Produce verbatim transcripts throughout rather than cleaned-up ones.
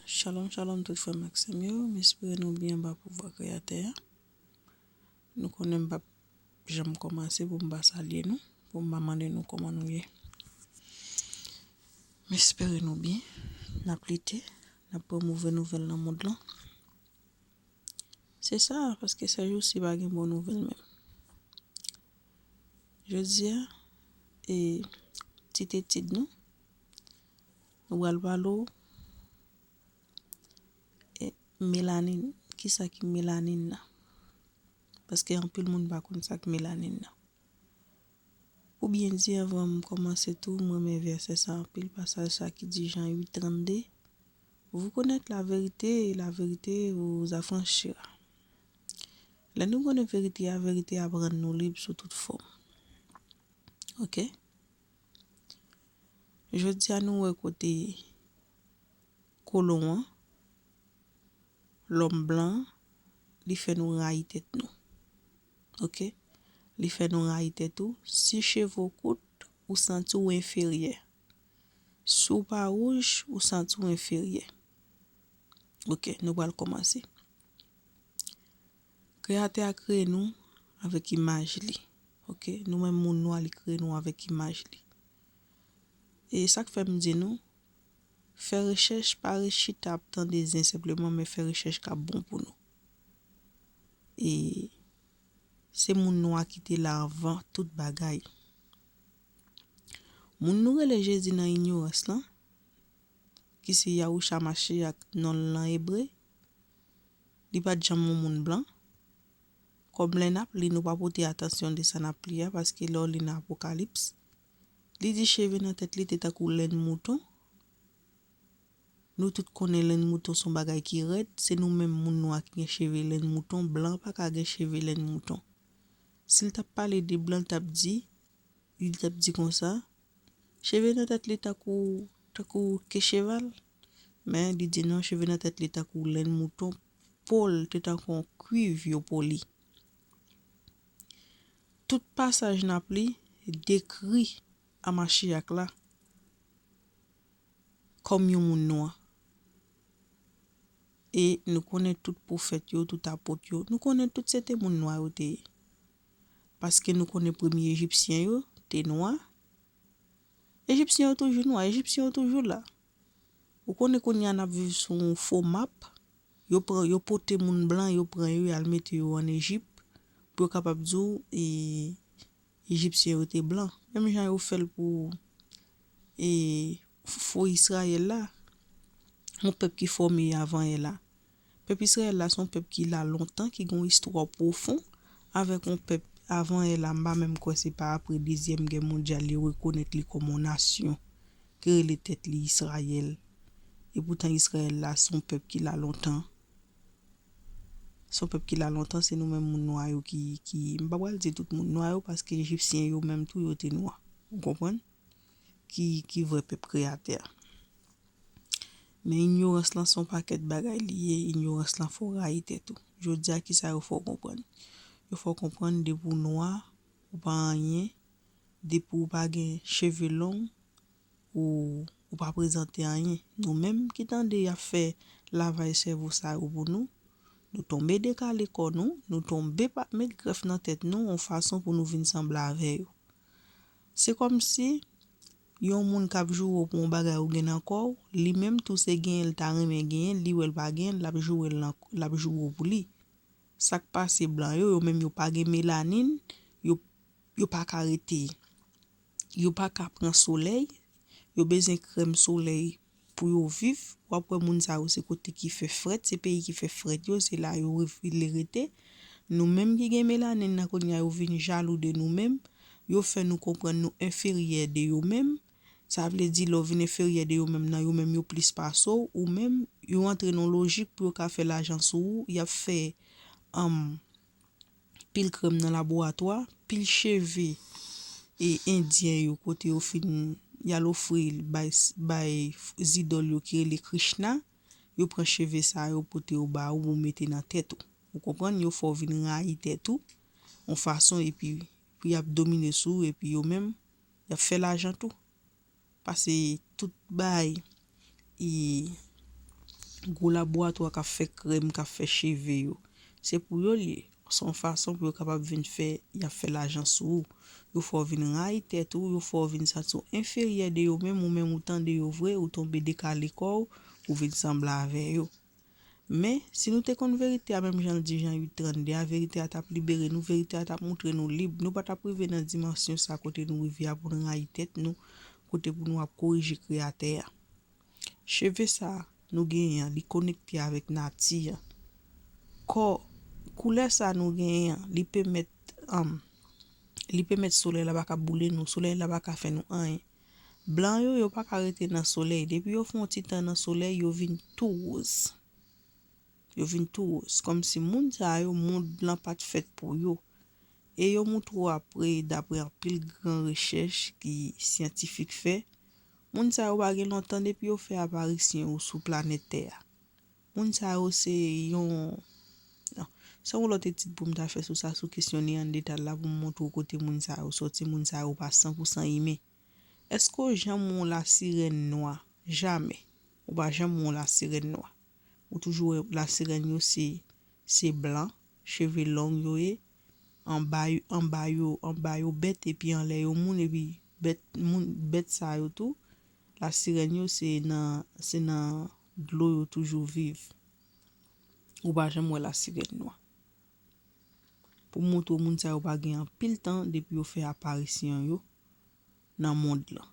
Shalom, shalom tout frè m ak sè m yo. M espere nou byen anba pouvwa Kreyatè a. Nou konnen m p ap janm kòmanse pou m pa salye nou, pou m pa mande nou kòman nou ye. M espere nou byen. N ap lite, n ap pran move nouvèl nan mond lan. Se sa, paske sè jousi pa gen bon nouvèl menm. Jodi a, e, tit etid nou, nou pral pale w e, melanin. Kisa ki melanin nan? Paske anpil moun pa konn sa k melanin nan. Pou byen di, anvan m kòmanse tou, m renmen vèsè sa anpil, pasaj sa ki di Jan uit trannde, Vous connaître la vérité et la vérité vous affranchira. Lè nou konnen verite a, verite a ap rann nou lib sou tout fòm. Oke? Jodi a nou wè kote kolon an, lòm blan an, li fè nou rayi tèt nou. Oke? Li fè nou rayi tèt ou. Si cheve w kout, ou santi w enferyè. Si w pa wouj, ou santi w enferyè. Oke, nou pral kòmanse. Kreyatè a kreye nou avèk imaj li. Oke, nou menm moun nwa, li kreye nou avèk imaj li. E sa k fè m di nou, fè rechèch, pa ret chita ap tande zen senpleman, men fè rechèch k ap bon pou nou. E se moun nwa ki te la anvan tout bagay. Moun nou rele Jezi nan inyorans lan, ki se Yahusha Mashiach non l nan ebre, li pa t janm yon moun blan. Kòm lè n ap li, nou pa pote atansyon de sa n ap li a, paske lè w li nan Apokalips, li di cheve nan tèt li te tankou lenn mouton. Nou tout konnen lenn mouton se yon bagay ki rèd, se nou menm moun nwa ki gen cheve lenn mouton, blan pa ka gen cheve lenn mouton. Si l t ap pale de blan, l t ap di, li t ap di konsa, cheve nan tèt li tankou, tankou ke cheval, men li di non, cheve nan tèt li tankou lenn mouton, po l te tankou yon kwiv yo po li. Tout pasaj n ap li dekri a Mashiach la kòm yon moun nwa. E nou konnen tout pwofèt yo, tout apot yo, nou konnen tout se te moun nwa yo te ye. Paske nou konnen premye Ejipsyen yo te nwa. Ejipsyen yo toujou nwa, Ejipsyen yo toujou la. Ou konnen kounye a n ap viv sou yon fo map. Yo pran, yo pote moun blan, yo pran yo, y al mete yo ann Ejip, pou yo kapab di w, e, Ejipsyen yo te blan. Menm jan yo fè l pou, e, fo Izrayèl la, yon pèp ki fòme avan yè la. Pèp Izrayèl la se yon pèp ki la lontan, ki gen yon istwa pwofon avèk yon pèp avan yè la. M pa menm kwè se pa apre Dezyèm Gè Mondyal yo rekonèt li kòm yon nasyon ki rele tèt li Izrayèl. Epoutan Izrayèl la se yon pèp ki la lontan. Se yon pèp ki la lontan, se nou menm moun nwa yo ki, ki, m pa pral di tout moun nwa yo, paske Ejipsyen yo menm tou yo te nwa. Ou konprann? Ki, ki vrè pèp Kreyatè a. Men inyorans lan se yon pakèt bagay li ye, inyorans lan fè w rayi tèt ou. Jodi a, kisa yo fè w konprann? Yo fè w konprann depi w nwa, ou pa anyen, depi w pa gen cheve long, ou, ou pa prezante anyen. Nou menm ki tande y ap fè lavaj sèvo sa yo pou nou, nou tonbe dekale kò nou, nou tonbe pa met grèf nan tèt nou yon fason pou nou vin sanble avè yo. Se kòmsi yon moun k ap joure w pou yon bagay ou gen nan kò w, li menm tou se genyen l ta renmen genyen, li wè l pa genyen l, l ap joure l nan, l ap joure w pou li. Sa k pase blan yo, yo menm yo pa gen melanin, yo, yo pa ka rete, yo pa ka pran solèy, yo bezwen krèm solèy pou yo viv. W ap wè moun sa yo se kote ki fè frèt, se peyi ki fè frèt yo, se la yo vle rete. Nou menm ki gen melanin nan kounye a, yo vin jalou de nou menm, yo fè nou konprann nou enferyè de yo menm. Sa vle di lè w vin enferyè de yo menm nan, yo menm yo plis pase w, ou menm, yo antre nan lojik pou yo ka fè lajan sou ou, y ap fè, um, pil krèm nan laboratwa, pil cheve e endyen yo kote yo fin y al ofri l bay, bay zidòl yo ki rele Krishna, yo pran cheve sa yo pote yo ba ou pou mete nan tèt ou. Ou konprann? Yo fè w vin rayi tèt ou yon fason epi pou y ap domine sou ou epi yo menm y ap fè lajan tou. Pase tout bay e gwo laboratwa k ap fè krèm, k ap fè cheve yo. Se pou yo l ye. Se yon fason pou yo kapab vin fè, y ap fè lajan sou ou. Yo fè w vin rayi tèt ou, yo fè w vin santi w enferyè de yo menm, ou menm ou tande yo vre, ou tonbe dekale kò w, ou vin sanble avè yo. Men, si nou te konn verite a, menm jan l di Jan uit trannde a, verite a t ap libere nou, verite a t ap montre nou lib. Nou pa t ap rive nan dimansyon sa kote nou rive a pou n rayi tèt nou, kote pou nou ap korije Kreyatè a. Cheve sa nou genyen an, li konekte avèk nati a. Kò, koulè sa nou genyen an, li pèmèt, um, li pèmèt solèy la pa ka boule nou, solèy la pa ka fè nou anyen. Blan yo, yo pa ka rete nan solèy. Depi yo fè yon ti tan nan solèy, yo vin tou woz. Yo vin tou woz. Kòmsi moun sa yo, mond lan pa t fèt pou yo. E yo moutre w apre, dapre anpil gran rechèch ki syantifik fè, moun sa yo pa gen lontan depi yo fè aparisyon yo sou planèt tè a. Moun sa yo se yon, non, se yon lòt etid pou m ta fè sou sa, sou kesyon Neyandetal la, pou m montre w kote moun sa yo soti. Moun sa yo pa san pou san imen. Èske w janm wè yon lasirèn nwa? Jamè. Ou pa janm wè yon lasirèn nwa. Ou toujou wè lasirèn yo se, se blan, cheve long yo ye, anba yo, anba yo, anba yo bèt, epi anlè yo moun, epi bèt, moun, bèt sa yo tou, lasirèn yo se nan, se nan dlo yo toujou viv. Ou pa janm wè lasirèn nwa. Pou montre w moun sa yo pa gen anpil tan depi yo fè aparisyon yo nan mond lan.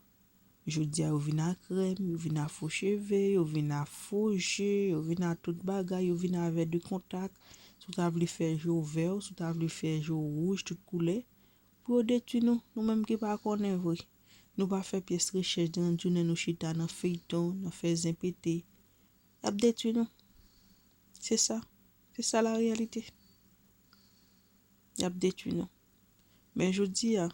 Jodi a, yo vin a krèm, yo vin a fo cheve, yo vin a fo je, yo vin a tout bagay, yo vin a vè de kontak. Si w ta vle fè je w vè, si w ta vle fè je w wouj, tout koulè, pou yo detwi nou, nou menm ki pa konnen vre. Nou pa fè pyès rechèch, nan jounen nou chita nan feyton, nan fè zen pete. Y ap detwi nou. Se sa. Se sa la reyalite. Y ap detwi nou. Men jodi a,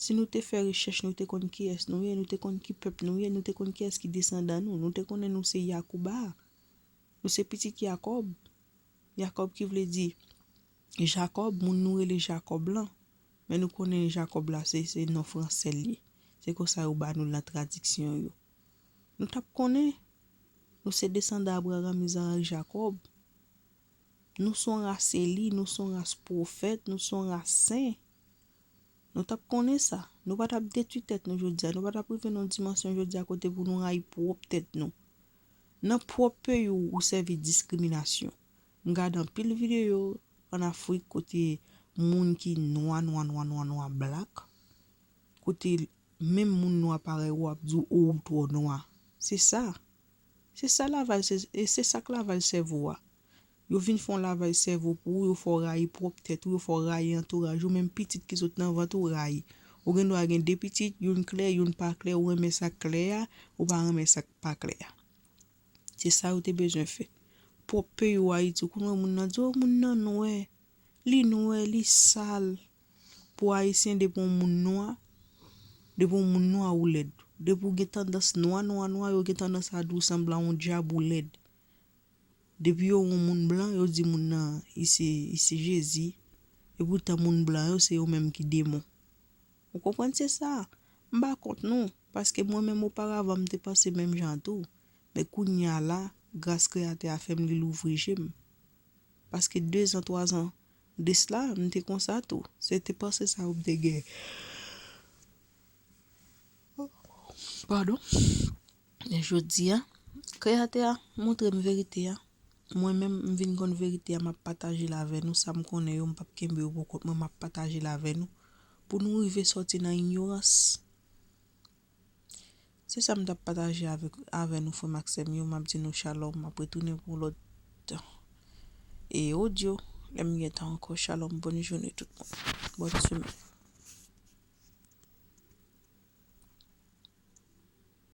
si nou te fè rechèch, nou te konn kiyès nou ye, nou te konn ki pèp nou ye, nou te konn kiyès ki desandan nou, nou te konnen nou se Yakouba. Nou se pitit Yakòb. Yakòb ki vle di Jakòb, moun nou rele Jakòb lan. Men nou konnen Jakòb la, se, se non fransè l ye. Se konsa yo ba nou l nan tradiksyon yo. Nou t ap konnen, nou se desandan Abraram, Izarak, Jakòb. Nou se yon ras eli, nou se yon ras pwofèt, nou se yon ras sen. Nou t ap konnen sa. Nou pa t ap detwi tèt nou jodi a. Nou pa t ap rive nan yon dimansyon jodi a kote pou nou rayi pwòp tèt nou. Nan pwòp peyi w, ou sèvi diskriminasyon. M gade anpil videyo ann Afrik kote moun ki nwa, nwa, nwa, nwa, nwa, black, kote menm moun nwa parèy ou ap di w, "O, ou twò nwa." Se sa. Se sa lavaj, se, e se sa k lavaj sèvo a. Yo vin fè yon lavaj sèvo pou ou, yo fè w rayi pwòp tèt ou, yo fè w rayi antouraj ou, menm pitit ki sot nan vant ou rayi. Ou gen dwa gen de pitit, youn klè, youn pa klè, ou renmen sa k klè a, ou pa renmen sa k pa klè a. Se sa yo te bezwen fè. Pwòp peyi w Ayiti, ou konn wè moun nan di, "O, moun nan nwè, li nwè, li sal." Pou Ayisyen, depi yon moun nwa, depi yon moun nwa ou lèd. Depi w gen tandans nwa, nwa, nwa, yo gen tandans a di w sanble a yon dyab ou lèd. Depi yo wè yon moun blan, yo di moun nan, "Li se, li se Jezi." Epoutan moun blan yo, se yo menm ki demon. Ou konprann se sa? M pa kont nou, paske mwen menm oparavan m te panse menm jan tou. Men kounye a la, gras Kreyatè a fè m li louvri je m. Paske dezan, twazan de sla, m te konsa tou. Se te panse sa yo m te gen. Padon. Men jodi a, Kreyatè a montre m verite a. Mwen menm, m vin konn verite a, m ap pataje l avè nou. Sa m konnen yo, m p ap kenbe yo pou kont mwen, m ap pataje l avè nou. Pou nou rive sòti nan inyorans. Se sa m t ap pataje avèk, avè nou, frè m ak sè m yo. M ap di nou shalom, m ap retounen pou lòt, e, odyo. Lè m gentan ankò, shalom, bòn jounen tout moun. Bòn semèn.